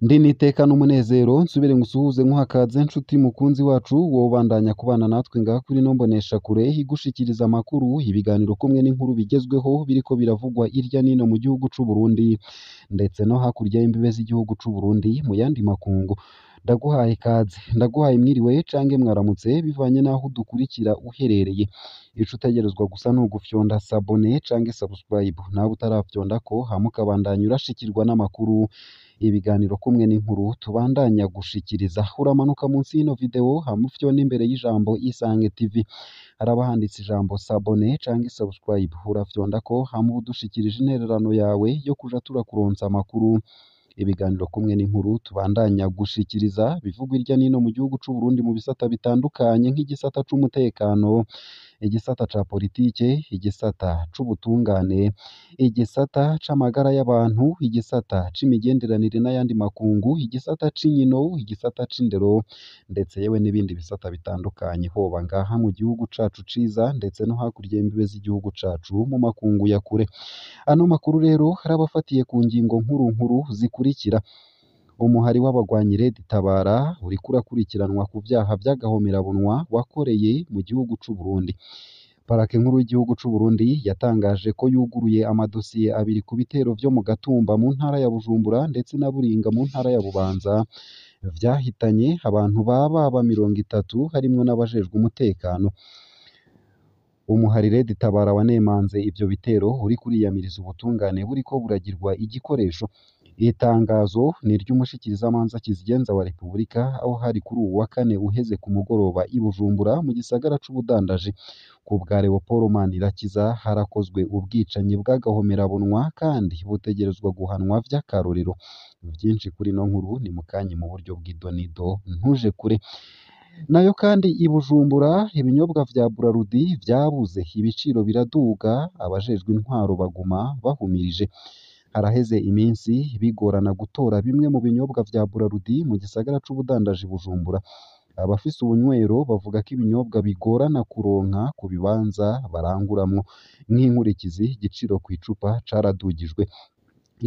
Ndi n'iteka n'umunezero nsubire ngusuhuze nkuhakaze nshuti mukunzi wacu wobandanya kubana natwe ngaha kuri ino mboneshakure igushikiriza amakuru, ibiganiro kumwe n'inkuru bigezweho biriko biravugwa irya nino mu gihugu c'u Burundi ndetse no hakurya y'imbibe z'igihugu c'u Burundi mu yandi makungu. Ndaguhaye ikaze, ndaguhaye mwiriwe canke mwaramutse bivanye n'aho udukurikira uherereye. Ico utegerezwa gusa ni ugufyonda s'abonner canke subscribe, nawe utarafyondako hama ukabandanya urashikirwa n'amakuru, ibiganiro kumwe n'inkuru tubandanya gushikiriza. Uramanuka munsi y'ino video hama ufyonde imbere y'ijambo Isange TV, haraba handitse ijambo s'abonner canke subscribe, urafyondako hama uba udushikirije intererano yawe yo kuja turakuronsa amakuru, ibiganiro kumwe n'inkuru tubandanya gushikiriza bivugwa irya nino mu gihugu c'u Burundi mu bisata bitandukanye nk'igisata c'umutekano, igisata ca politike, igisata c'ubutungane, igisata c'amagara y'abantu, igisata c'imigenderanire n'ayandi makungu, igisata c'inkino, igisata c'indero ndetse yewe n'ibindi bisata bitandukanye, hoba ngaha mu gihugu cacu ciza ndetse no hakurya y'imbibe z'igihugu cacu mu makungu ya kure. Ano makuru rero haraba afatiye ku ngingo nkuru nkuru zikurikira: umuhari w'abagwanyi Red Tabara uriko urakurikiranwa ku vyaha vy'agahomerabunwa wakoreye mu gihugu c'u Burundi. Parake nkuru y'igihugu c'u Burundi yatangaje ko yuguruye amadosiye abiri ku bitero vyo mu Gatumba mu ntara ya Bujumbura ndetse na Buringa mu ntara ya Bubanza vyahitanye abantu bababa 30 harimwo n'abajejwe umutekano. Umuhari Red Tabara wanemanze ivyo bitero uriko uriyamiriza ubutungane buriko buragirwa igikoresho. Itangazo ni iry'umushikirizamanza Kizigenza wa Repubulika aho hari kuri uwu wa kane uheze ku mugoroba i Bujumbura mu gisagara c'ubudandaji. Ku bwa Leopold Manirakiza harakozwe ubwicanyi bw'agahomerabunwa kandi butegerezwa guhanwa vy'akarorero. Vyinshi kuri ino nkuru ni mukanya mu buryo bw'idonido ntuje kure. Nayo kandi i Bujumbura ibinyobwa vya Brarudi vyabuze, ibiciro biraduga, abajejwe intwaro baguma bahumirije. Haraheze iminsi bigorana gutora bimwe mu binyobwa vya Brarudi mu gisagara c'ubudandaji Bujumbura. Abafise ubunywero bavuga ko ibinyobwa bigorana kuronka ku bibanza baranguramwo. Nk'inkurikizi igiciro kw'icupa caradugijwe.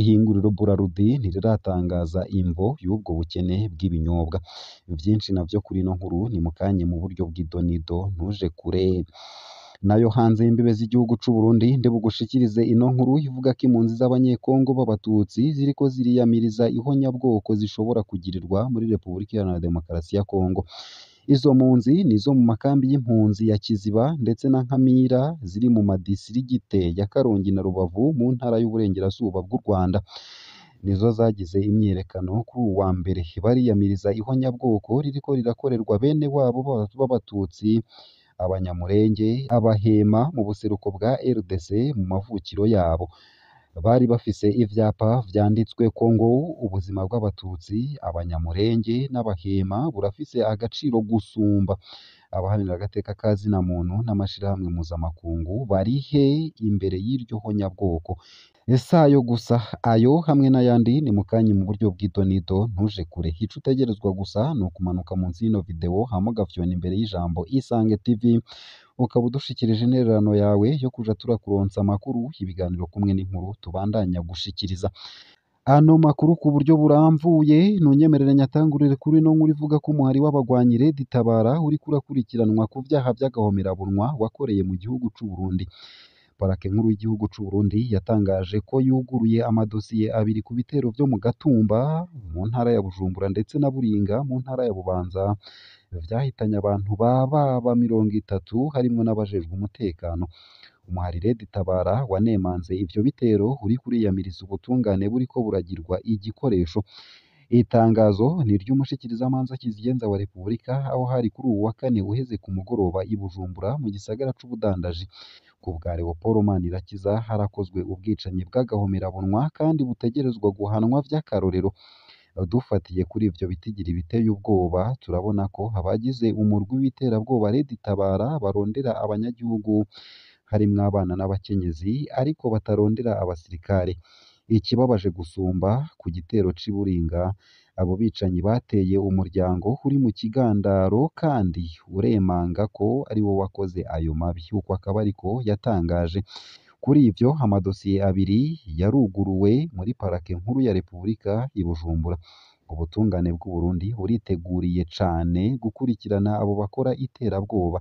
Ihinguriro Brarudi ntiriratangaza imvo y'ubwo bukene bw'ibinyobwa. Vyinshi navyo kuri ino nkuru ni mukanya mu buryo bw'idonido ntuje kure. Nayo hanze y'imbibe z'igihugu c'u Burundi ndibugushikirize ino nkuru ivuga ko impunzi z'abanyekongo b'abatutsi ziriko ziriyamiriza ihonyabwoko zishobora kugirirwa muri Repubulika Iharanira Demokarasi ya Kongo. Izo mpunzi nizo mu makambi y'impunzi ya Kiziba ndetse na Nkamira ziri mu madisirigite ya Karongi na Rubavu mu ntara y'Uburengerazuba bw'u Rwanda. Nizo zagize imyiyerekano kuri uwu wa mbere bariyamiriza ihonyabwoko ririko rirakorerwa bene wabo b'abatutsi, abanyamurenge, abahema mu buseruko bwa RDC mu mavukiro yabo. Bari bafise ivyapa vyanditsweko ngo ubuzima bw'abatutsi, abanyamurenge n'abahema burafise agaciro gusumba. Abaharanira agateka ka zina muntu n'amashirahamwe mpuzamakungu barihe imbere y'iryo honyabwoko? Ese ayo gusa, ayo hamwe n'ayandi ni mukanya mu buryo bw'idonido ntuje kure. Ico utegerezwa gusa ni ukumanuka munsi y'ino video hama ugafyonda imbere y'ijambo Isange TV, ukaba udushikirije intererano yawe yo kuja turakuronsa amakuru, ibiganiro kumwe n'inkuru tubandanya gushikiriza. Ano makuru ku buryo buramvuye ntunyemerere nyatangurire kuri ino nkuru ivuga ko umuhari w'abagwanyi Red Tabara uriko urakurikiranwa ku vyaha vy'agahomerabunwa wakoreye mu gihugu c'u Burundi. Parake nkuru y'igihugu c'u Burundi yatangaje ko yuguruye amadosiye abiri ku bitero vyo mu Gatumba mu ntara ya Bujumbura ndetse na Buringa mu ntara ya Bubanza vyahitanye abantu bababa 30 harimwo n'abajejwe umutekano. Umuhari Red Tabara wanemanze ivyo bitero uriko uriyamiriza ubutungane buriko buragirwa igikoresho. Itangazo ni iry'umushikirizamanza Kizigenza wa Repubulika aho hari kuri uwu wa kane uheze ku mugoroba i Bujumbura mu gisagara c'ubudandaji. Ku bwa Leopold Manirakiza harakozwe ubwicanyi bw'agahomerabunwa kandi butegerezwa guhanwa vy'akarorero. Dufatiye kuri ivyo bitigiri biteye ubwoba turabona ko abagize umurwi w'iterabwoba Red Tabara barondera abanyagihugu harimwo abana n'abakenyezi ariko batarondera abasirikare. Ikibabaje gusumba ku gitero c'i Buringa, abo bicanyi bateye umuryango uri mu kigandaro kandi uremanga ko ari wo wakoze ayo mabi. Uko akaba ariko yatangaje. Kuri ivyo amadosiye abiri yaruguruwe muri parake nkuru ya Repubulika i Bujumbura. Ubutungane bw'u Burundi buriteguriye cane gukurikirana abo bakora iterabwoba,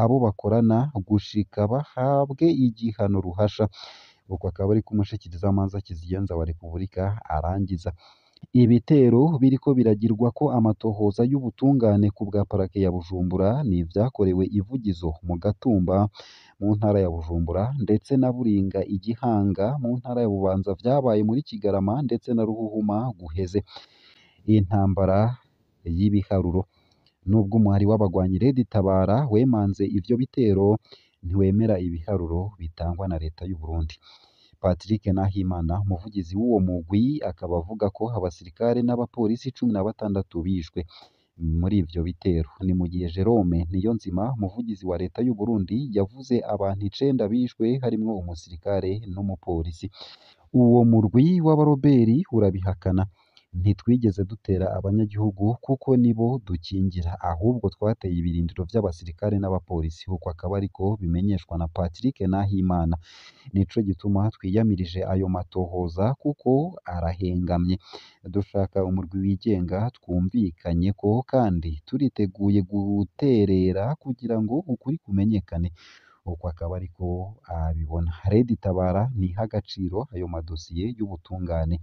abo bakorana gushika bahabwe igihano ruhasha. Uko akaba ariko umushikirizamanza kizigenza wa Repubulika arangiza. Ibitero biriko biragirwako amatohoza y'ubutungane ku bwa parake ya Bujumbura ni ivyakorewe Ivugizo mu Gatumba mu ntara ya Bujumbura, ndetse na Buringa i Gihanga mu ntara ya Bubanza, vyabaye muri Kigarama ndetse na Ruhuhuma guheze. Intambara y'ibiharuro. Nubwo umuhari w'abagwanyi Red Tabara wemanze ivyo bitero, ntiwemera ibiharuro bitangwa na leta y'u Burundi. Patrick Nahimana, umuvugizi w'uwo mugwi, akaba avuga ko abasirikare n'abapolisi 16 bishwe muri ivyo bitero. Ni mu gihe Jerome Niyonzima, umuvugizi wa leta y'u Burundi, yavuze abantu 9 bishwe harimwo umusirikare n'umupolisi. Uwo murwi w'abaroberi urabihakana. Ntitwigeze dutera abanyagihugu kuko nibo dukingira, ahubwo twateye ibirindiro vy'abasirikare n'abapolisi. Uko akaba ariko bimenyeshwa na Patrick Nahimana. Nico gituma twiyamirije ayo matohoza kuko arahengamye. Dushaka umurwi wigenga twumvikanyeko kandi turiteguye guterera kugira ngo ukuri kumenyekane. Uko akaba ariko abibona. Red Tabara ntiha agaciro ayo madosiye y'ubutungane.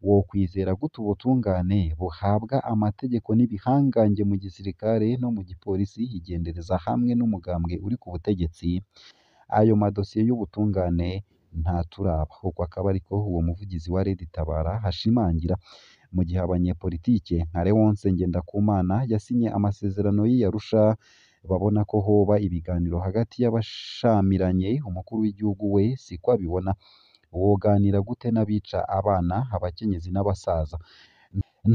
Wokwizera gute ubutungane buhabwa amategeko n'ibihangange mu gisirikare no mu gipolisi igendereza hamwe n'umugambwe uri ku butegetsi? Ayo madosiye y'ubutungane ntaturaba. Uko akaba ariko uwo muvugizi wa Red Tabara ashimangira. Mu gihe abanyepolitike nka Léonce Ngendakumana yasinye amasezerano y'i Arusha babona ko hoba ibiganiro hagati y'abashamiranye, umukuru w'igihugu we siko abibona. Woganira gute n'abica abana, abakenyezi n'abasaza?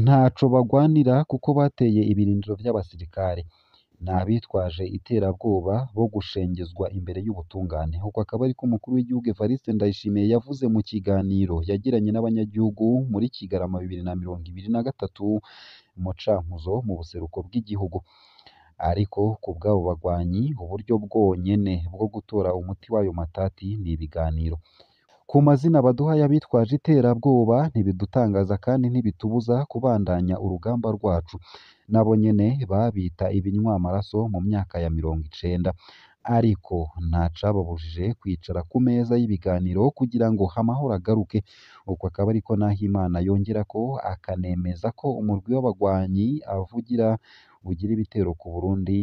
Ntaco bagwanira kuko bateye ibirindiro vy'abasirikare. Ni abitwaje iterabwoba bo gushengezwa imbere y'ubutungane. Uko akaba ariko umukuru w'igihugu Evariste Ndayishimiye yavuze mu kiganiro yagiranye n'abanyagihugu muri Kigarama 2023 mu Cankuzo mu buseruko bw'igihugu. Ariko ku bw'abo bagwanyi, uburyo bwonyene bwo gutora umuti w'ayo matati ni ibiganiro. Ku mazina baduha y'abitwaje iterabwoba ntibidutangaza kandi ntibitubuza kubandanya urugamba rwacu. Nabo nyene babita ibinywamaraso mu myaka ya 90, ariko ntacababujije kwicara ku meza y'ibiganiro kugira ngo amahoro agaruke. Uko akaba ariko Nahimana yongerako akanemeza ko umurwi w'abagwanyi avugira ugira ibitero ku Burundi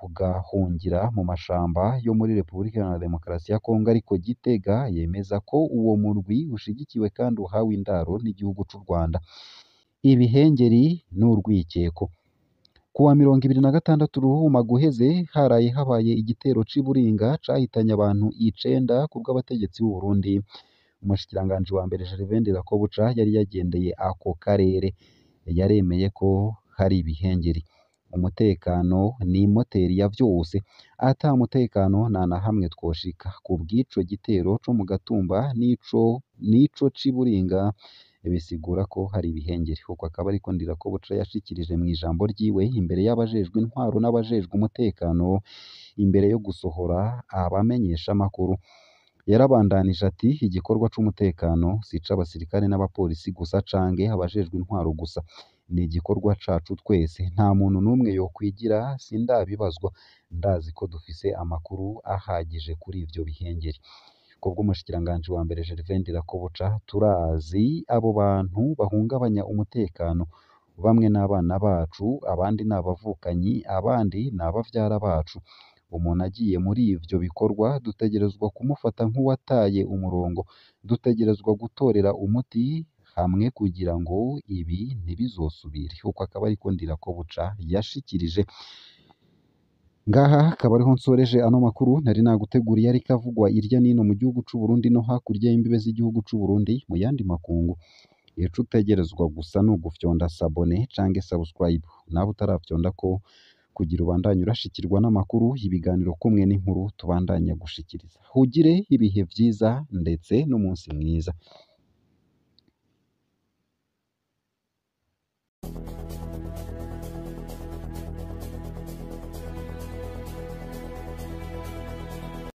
ugahungira mu mashamba yo muri Repubulika Iharanira Demokarasi ya Kongo, ariko Gitega yemeza ko uwo murwi ushigikiwe kandi uhawe indaro n'igihugu c'u Rwanda. Ibihengeri n'urwikeko. Kuwa 26 Ruhuma guheze haraye habaye igitero c'i Buringa cahitanye abantu 9 ku bw'abategetsi b'u Burundi. Umushikiranganji wa mbere Gervais Ndirakobuca yari yagendeye ako karere, yaremeye ko hari ibihengeri. Umutekano ni moteri ya vyose, ata mutekano nta na hamwe twoshika. Ku bw'ico gitero co mu Gatumba n'ico c'i Buringa bisigura ko hari ibihengeri. Uko akaba ariko Ndirakobuca yashikirije mw'ijambo ryiwe imbere y'abajejwe intwaro n'abajejwe umutekano imbere yo gusohora abamenyeshamakuru. Yarabandanije ati: igikorwa c'umutekano si ic'abasirikare n'abapolisi gusa canke abajejwe intwaro gusa, ni igikorwa cacu twese. Nta muntu n'umwe yokwigira sindabibazwa, ndazi ko dufise amakuru ahagije kuri ivyo bihengeri. Kubw'umushikiranganji wa mbere Gervais Ndirakobuca, turazi abo bantu bahungabanya umutekano, bamwe n'abana bacu, abandi ni abavukanyi, abandi ni abavyara bacu. Umuntu agiye muri ivyo bikorwa dutegerezwa kumufata nk'uwataye umurongo, dutegerezwa gutorera umuti hamwe kugira ngo ibi ntibizosubire. Uko akaba ariko Ndirakobuca yashikirije. Ngaha akaba ariho nsoreje ano makuru nari naguteguriye ariko avugwa irya nino mu gihugu c'u Burundi no hakurya y'imbibe z'igihugu c'u Burundi mu yandi makungu. Ico utegerezwa gusa ni ugufyonda sabone canke subscribe, nawe utarafyonda ko kugira ubandanye urashikirwa n'amakuru, ibiganiro kumwe n'inkuru tubandanya gushikiriza. Ugire ibihe vyiza ndetse n'umunsi mwiza.